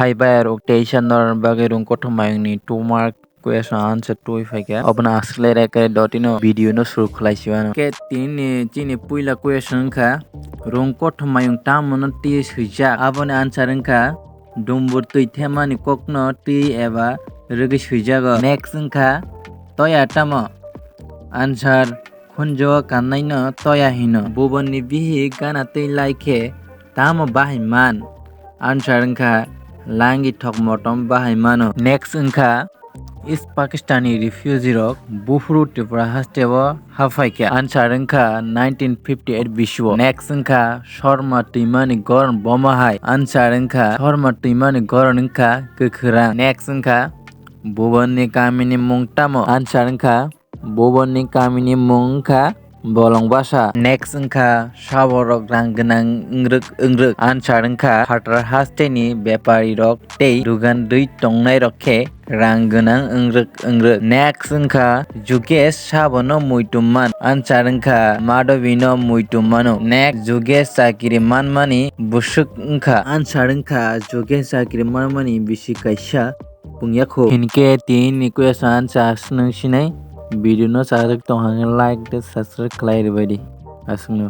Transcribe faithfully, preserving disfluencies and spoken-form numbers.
Hai bayar uk teisa norok bagwi rung kothoma yungni two mark question answer twi phaikha. Obono aswk le rek rek dotino video no suru khwlai si mano. Khe tini chini puila question wngkha, rung kothoma yung tamo no twi swijak? Aboni answer wngkha, dumbur twi themani kokno twi eba rwgwi swijago. Next wngkha, toya tamo? Answer, khunjo kannaino toya hino. Bubonni bihik gana twi lai khe tamo bahai man? Answer wngkha, langi thok motom bahai mano. Next wngkha, East Pakistani refugee rok buphuru Tripura hasteo haphaikha. Answer wngkha nineteen fifty-eight bisio. Next wngkha, Sharma twimani goron boma hai? Answer wngkha, Sharma twimani goron wngkha kwkhwrang. Next wngkha, Bubonni kamini mung tamo? Answer wngkha, Bubonni kamini mung wngkha Bolongbasa. Next wngkha, saborok rang gwnang wngrwk wngrwk? Answer wngkha, phatar hasteni beparirok tei dugan dwi tongnairok khe rang gwnang wngrwk wngrwk. Next wngkha, Jugesh sabono muitum man? Answer wngkha, Madhobino muitum mano. Next, Jugesh chakiri manmani bwswk wngkha? Answer wngkha, Jugesh chakiri manmani bisi kaisa pungya kho. Hinkhe tini question answer aswk nung sinai. Video no chajak tong hangkhe like tei subscribe khlai rwbaidi. Aswkno.